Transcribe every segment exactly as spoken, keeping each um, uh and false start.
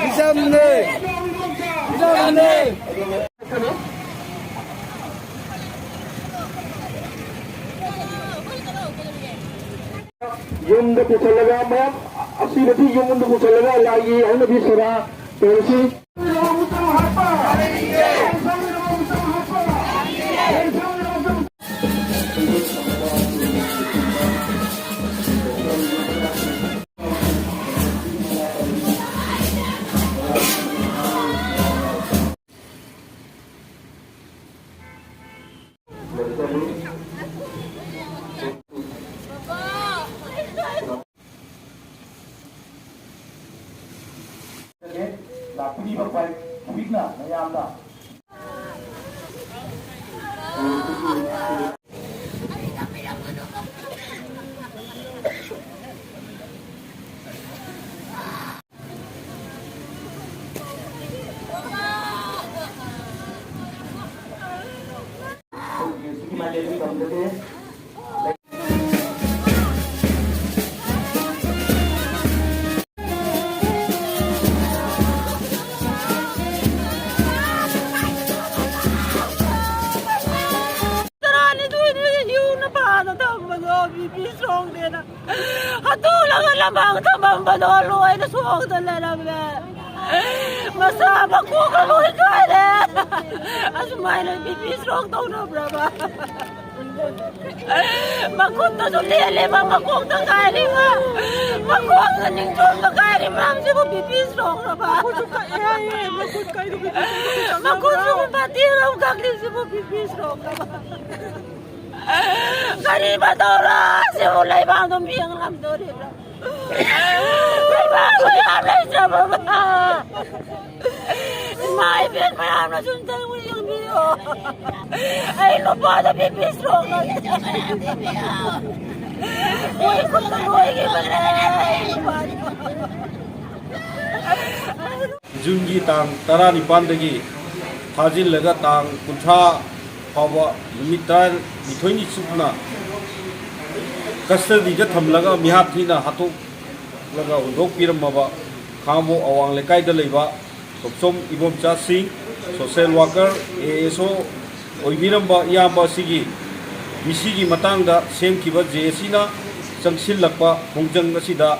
ꯏꯆꯝꯅꯦ! ꯏꯆꯝꯅꯦ! ꯌꯨꯝꯗ ꯄꯨꯁꯜꯂꯒ ꯃꯌꯥꯝ ꯑꯁꯤꯕꯗꯤ ꯌꯨꯝꯗ ꯄꯨꯁꯜꯂꯒ ꯂꯥꯏꯒꯤ ꯍꯧꯅꯕꯤ ꯁꯦꯕꯥ ꯇꯧꯔꯁꯤ꯫ ꯂꯥꯛꯄꯤꯔꯤꯕ ꯄꯕ꯭ꯂꯤꯛꯅ ꯃꯌꯥꯝꯅ ꯇꯔꯥꯅꯤꯊꯣꯏꯅꯤ ꯌꯨꯝꯅ ꯄꯥꯗ ꯊꯝꯕꯗꯣ ꯕꯤ ꯄꯤ ꯁꯣꯛꯗꯦꯅ꯫ ꯍꯥꯠꯇꯣꯛꯂꯒ ꯂꯝꯍꯥꯡ ꯊꯝꯃꯝꯕꯗꯣ ꯂꯣꯏꯅ ꯁꯣꯛꯇ ꯂꯩꯔꯝꯃꯦ꯫ ꯃꯁꯥ ꯃꯀꯣꯛꯀ ꯂꯣꯏ ꯀꯥꯏꯔꯦ꯫ ꯑꯁꯨꯃꯥꯏꯅ ꯕꯤ ꯄꯤ ꯁꯣꯛ ꯇꯧꯅꯕ꯭ꯔꯕ? ꯃꯈꯨꯠꯇꯁꯨ ꯂꯦꯜꯂꯦꯕ, ꯃꯀꯣꯛꯇ ꯀꯥꯏꯔꯤꯕ, ꯃꯀꯣꯛꯇ ꯅꯤꯡꯖꯣꯝꯗ ꯀꯥꯏꯔꯤ ꯃꯌꯥꯝꯁꯤꯕꯨ ꯕꯤ ꯄꯤ ꯁꯣꯛꯂꯕ? ꯃꯈꯨꯠꯁꯨ ꯀꯛꯑꯦ ꯍꯥꯏꯌꯦ, ꯃꯈꯨꯠ ꯀꯥꯏꯗꯣ ꯕꯤ ꯄꯤ ꯁꯣꯛꯂꯕ? ꯃꯈꯨꯠꯁꯤꯕꯨ ꯃꯇꯦꯛ ꯑꯃ ꯀꯛꯂꯤꯁꯤꯕꯨ ꯕꯤ ꯄꯤ ꯁꯣꯛꯂꯕ? ꯀꯔꯤ ꯃꯇꯧꯔ ꯁꯤꯕꯨ ꯂꯩꯕꯥꯛ ꯑꯗꯨꯝ ꯌꯦꯡꯂꯝꯗꯣꯔꯤꯕ꯭ꯔꯥ? ꯂꯩꯕꯥꯛ ꯃꯌꯥꯝ ꯂꯩꯇ꯭ꯔꯕ? ꯏꯃꯥ ꯏꯕꯦꯟ ꯃꯌꯥꯝꯅꯁꯨ ꯑꯝꯇꯪ ꯌꯦꯡꯕꯤꯌꯣ꯫ ꯑꯩ ꯅꯨꯄꯥꯗ ꯕꯤ ꯄꯤ ꯁ꯭ꯇ꯭ꯔꯣꯛ ꯂꯩ꯫ ꯃꯣꯏ ꯈꯨꯠꯇ ꯂꯣꯏꯈꯤꯕꯅꯦ꯫ ꯖꯨꯟꯒꯤ ꯇꯥꯡ ꯇꯔꯥꯅꯤꯄꯥꯟꯗꯒꯤ ꯊꯥꯖꯤꯜꯂꯒ ꯇꯥꯡ ꯀꯨꯟꯊ꯭ꯔꯥ ꯐꯥꯎꯕ ꯅꯨꯃꯤꯠ ꯇꯔꯥꯅꯤꯊꯣꯏꯅꯤ ꯆꯨꯞꯅ ꯀꯁꯇꯗꯤꯗ ꯊꯝꯂꯒ ꯃꯤꯍꯥꯠ ꯊꯤꯅ ꯍꯥꯠꯇꯣꯛꯂꯒ ꯍꯨꯟꯗꯣꯛꯄꯤꯔꯝꯃꯕ ꯈꯥꯉꯕꯣꯛ ꯑꯋꯥꯡ ꯂꯩꯀꯥꯏꯗ ꯂꯩꯕ ꯁꯣꯛꯆꯣꯝ ꯏꯕꯣꯝꯆꯥ ꯁꯤꯡ, ꯁꯣꯁꯦꯜ ꯋꯥꯀꯔ, ꯑꯦ ꯑꯦꯁ ꯑꯣ ꯑꯣꯏꯕꯤꯔꯝꯕ ꯏꯌꯥꯝꯕ ꯑꯁꯤꯒꯤ ꯃꯤꯁꯤꯒꯤ ꯃꯇꯥꯡꯗ ꯁꯦꯝꯈꯤꯕ ꯖꯦ ꯑꯦ ꯁꯤꯅ ꯆꯪꯁꯤꯜꯂꯛꯄ ꯈꯣꯡꯖꯪ ꯑꯁꯤꯗ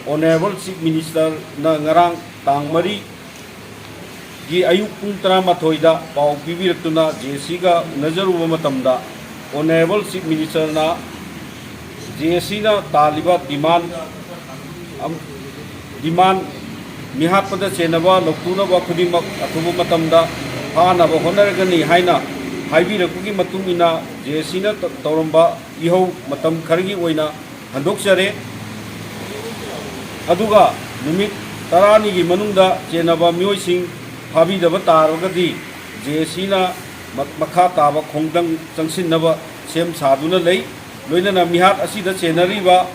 ꯑꯣꯅꯔꯦꯕꯜ ꯆꯤꯐ ꯃꯤꯅꯤꯁꯇꯔꯅ ꯉꯔꯥꯡ ꯇꯥꯡ ꯃꯔꯤꯒꯤ ꯑꯌꯨꯛ ꯄꯨꯡ ꯇꯔꯥꯃꯥꯊꯣꯏꯗ ꯄꯥꯎ ꯄꯤꯕꯤꯔꯛꯇꯨꯅ ꯖꯦ ꯑꯦ ꯁꯤꯒ ꯎꯅꯖꯔꯨꯕ ꯃꯇꯝꯗ ꯑꯣꯅꯔꯦꯕꯜ ꯆꯤꯐ ꯃꯤꯅꯤꯁꯇꯔꯅ ꯖꯦ ꯑꯦ ꯁꯤꯅ ꯇꯥꯜꯂꯤꯕ ꯗꯤꯃꯥꯟ ꯑꯝ-, ꯗꯤꯃꯥꯟ ꯃꯤꯍꯥꯠꯄꯗ ꯆꯦꯟꯅꯕ ꯂꯧꯊꯣꯛꯅꯕ ꯈꯨꯗꯤꯡꯃꯛ ꯑꯊꯨꯕ ꯃꯇꯝꯗ ꯐꯥꯅꯕ ꯍꯣꯠꯅꯔꯒꯅꯤ ꯍꯥꯏꯅ ꯍꯥꯏꯕꯤꯔꯛꯄꯒꯤ ꯃꯇꯨꯡ ꯏꯟꯅ ꯖꯦ ꯑꯦ ꯁꯤꯅ ꯇ-, ꯇꯧꯔꯝꯕ ꯏꯍꯧ ꯃꯇꯝ ꯈꯔꯒꯤ ꯑꯣꯏꯅ ꯍꯟꯗꯣꯛꯆꯔꯦ꯫ ꯑꯗꯨꯒ ꯅꯨꯃꯤꯠ ꯇꯔꯥꯅꯤꯒꯤ ꯃꯅꯨꯡꯗ ꯆꯦꯟꯅꯕ ꯃꯤꯑꯣꯏꯁꯤꯡ ꯐꯥꯕꯤꯗꯕ ꯇꯥꯔꯒꯗꯤ ꯖꯦ ꯑꯦ ꯁꯤꯅ ꯃ-, ꯃꯈꯥ ꯇꯥꯕ ꯈꯣꯡꯖꯪ ꯆꯪꯁꯤꯟꯅꯕ ꯁꯦꯝ ꯁꯥꯗꯨꯅ ꯂꯩ꯫ ꯂꯣꯏꯅꯅ ꯃꯤꯍꯥꯠ ꯑꯁꯤꯗ ꯆꯦꯟꯅꯔꯤꯕ,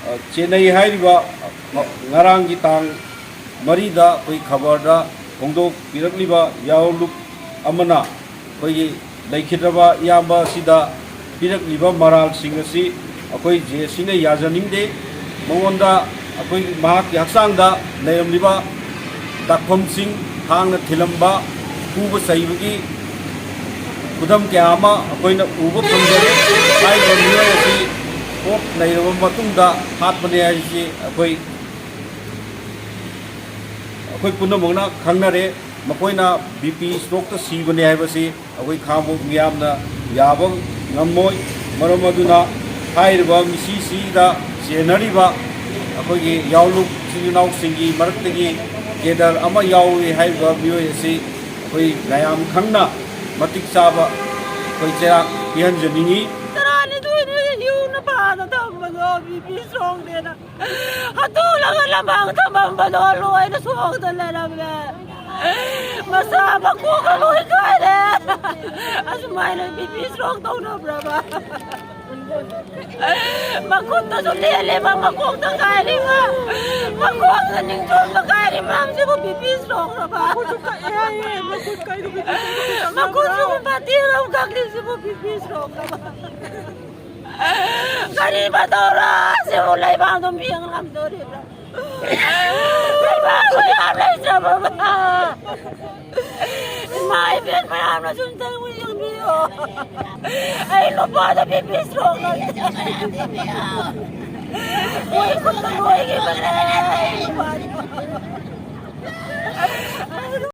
ꯑ, ꯆꯦꯟꯅꯩ ꯍꯥꯏꯔꯤꯕ, ꯑ, ꯉꯔꯥꯡꯒꯤ ꯇꯥꯡ ꯃꯔꯤꯗ ꯑꯩꯈꯣꯏ ꯈꯕꯔꯗ ꯐꯣꯡꯗꯣꯛꯄꯤꯔꯛꯂꯤꯕ ꯌꯥꯑꯣꯂꯨꯞ ꯑꯃꯅ ꯑꯩꯈꯣꯏꯒꯤ ꯂꯩꯈꯤꯗ꯭ꯔꯕ ꯏꯌꯥꯝꯕ ꯑꯁꯤꯗ ꯄꯤꯔꯛꯂꯤꯕ ꯃꯔꯥꯜꯁꯤꯡ ꯑꯁꯤ ꯑꯩꯈꯣꯏ ꯖꯦ ꯑꯦ ꯁꯤꯅ ꯌꯥꯖꯅꯤꯡꯗꯦ꯫ ꯃꯉꯣꯟꯗ, ꯑꯩꯈꯣꯏꯒꯤ, ꯃꯍꯥꯛꯀꯤ ꯍꯛꯆꯥꯡꯗ ꯂꯩꯔꯝꯂꯤꯕ ꯗꯥꯛꯐꯝꯁꯤꯡ, ꯊꯥꯡꯅ ꯊꯤꯜꯂꯝꯕ, ꯐꯨꯕ ꯆꯩꯕꯒꯤ ꯈꯨꯗꯝ ꯀꯌꯥ ꯑꯃ ꯑꯩꯈꯣꯏꯅ ꯎꯕ ꯐꯪꯖꯔꯦ꯫ ꯍꯥꯏꯔꯤꯕ ꯃꯤꯑꯣꯏ ꯑꯁꯤ ꯀꯣꯔꯠ ꯂꯩꯔꯕ ꯃꯇꯨꯡꯗ ꯍꯥꯠꯄꯅꯦ ꯍꯥꯏꯕꯁꯤ ꯑꯩꯈꯣꯏ, ꯑꯩꯈꯣꯏ ꯄꯨꯝꯅꯃꯛꯅ ꯈꯪꯅꯔꯦ꯫ ꯃꯈꯣꯏꯅ ꯕꯤ ꯄꯤ ꯁ꯭ꯇ꯭ꯔꯣꯛꯇ ꯁꯤꯕꯅꯦ ꯍꯥꯏꯕꯁꯤ ꯑꯩꯈꯣꯏ ꯈꯥꯉꯕꯣꯛ ꯃꯤꯌꯥꯝꯅ ꯌꯥꯕ ꯉꯝꯃꯣꯏ꯫ ꯃꯔꯝ ꯑꯗꯨꯅ ꯍꯥꯏꯔꯤꯕ ꯃꯤꯁꯤꯁꯤꯗ ꯆꯦꯟꯅꯔꯤꯕ ꯑꯩꯈꯣꯏꯒꯤ ꯌꯥꯎꯂꯨꯞ ꯏꯆꯤꯜ ꯏꯅꯥꯎꯁꯤꯡꯒꯤ ꯃꯔꯛꯇꯒꯤ ꯀꯦꯗꯔ ꯑꯃ ꯌꯥꯎꯏ ꯍꯥꯏꯔꯤꯕ ꯃꯤꯑꯣꯏ ꯑꯁꯤ ꯑꯩꯈꯣꯏ ꯃꯌꯥꯝ ꯈꯪꯅ ꯃꯇꯤꯛ ꯆꯥꯕ ꯑꯩꯈꯣꯏ ꯆꯩꯔꯥꯛ ꯄꯤꯍꯟꯖꯅꯤꯡꯏ꯫ ꯇꯔꯥꯅꯤꯊꯣꯏꯅꯤ ꯌꯨꯝꯅ ꯄꯥꯗ ꯊꯝꯕꯗꯣ ꯕꯤ ꯄꯤ ꯁ꯭ꯇ꯭ꯔꯣꯛꯅꯦꯅ ꯍꯥꯠꯇꯣꯛꯂꯒ ꯂꯝꯍꯥꯡ ꯊꯝꯃꯝꯕꯗꯣ ꯂꯣꯏꯅ ꯁꯣꯛꯇ ꯂꯩꯔꯝꯃꯦ꯫ ꯃꯁꯥ ꯃꯀꯣꯛꯀ ꯂꯣꯏ ꯀꯥꯏꯔꯦ꯫ ꯑꯁꯨꯃꯥꯏꯅ ꯕꯤ ꯄꯤ ꯁ꯭ꯇ꯭ꯔꯣꯛ ꯇꯧꯅꯕ꯭ꯔꯕ? ꯃꯈꯨꯠꯇꯁꯨ ꯂꯦꯜꯂꯦꯕ, ꯃꯀꯣꯛꯇ ꯀꯥꯏꯔꯤꯕ, ꯃꯀꯣꯛꯇ ꯅꯤꯡꯖꯣꯝꯗ ꯀꯥꯏꯔꯤ ꯃꯌꯥꯝꯁꯤꯕꯨ ꯕꯤ ꯄꯤ ꯁ꯭ꯇ꯭ꯔꯣꯛꯂꯕ? ꯃꯈꯨꯠꯁꯨ ꯀꯛꯑꯦ ꯍꯥꯏꯌꯦ, ꯃꯈꯨꯠ ꯀꯛꯏꯗꯨ ꯕꯤ ꯄꯤ ꯁ꯭ꯇ꯭ꯔꯣꯛ ꯃꯈꯨꯠꯁꯤꯕꯨ ꯇꯧꯕ꯭ꯔꯣ? ꯕꯥꯇꯤ ꯑꯃ ꯀꯛꯂꯤꯁꯤꯕꯨ ꯕꯤ ꯄꯤ ꯁ꯭ꯇ꯭ꯔꯣꯛꯂꯕ? ꯀꯔꯤ ꯃꯇꯧꯔ ꯁꯤꯕꯨ ꯂꯩꯕꯥꯛ ꯑꯗꯨꯝ ꯌꯦꯡꯂꯝꯗꯣꯔꯤꯕ꯭ꯔꯥ? ꯂꯩꯕꯥꯛ ꯃꯌꯥꯝ ꯂꯩꯇ꯭ꯔꯕꯕ? ꯏꯃꯥ ꯏꯕꯦꯟ ꯃꯌꯥꯝꯅꯁꯨ ꯑꯝꯇꯪ ꯌꯦꯡꯕꯤꯌꯣ꯫ ꯑꯩ ꯅꯨꯄꯥꯗꯣ ꯕꯤ ꯄꯤ ꯁ꯭ꯇ꯭ꯔꯣꯛꯅ ꯃꯣꯏ ꯈꯨꯠꯇ ꯂꯣꯏꯈꯤꯕꯅꯦ꯫ ꯑꯩ ꯅꯨꯄꯥꯗꯣ꯫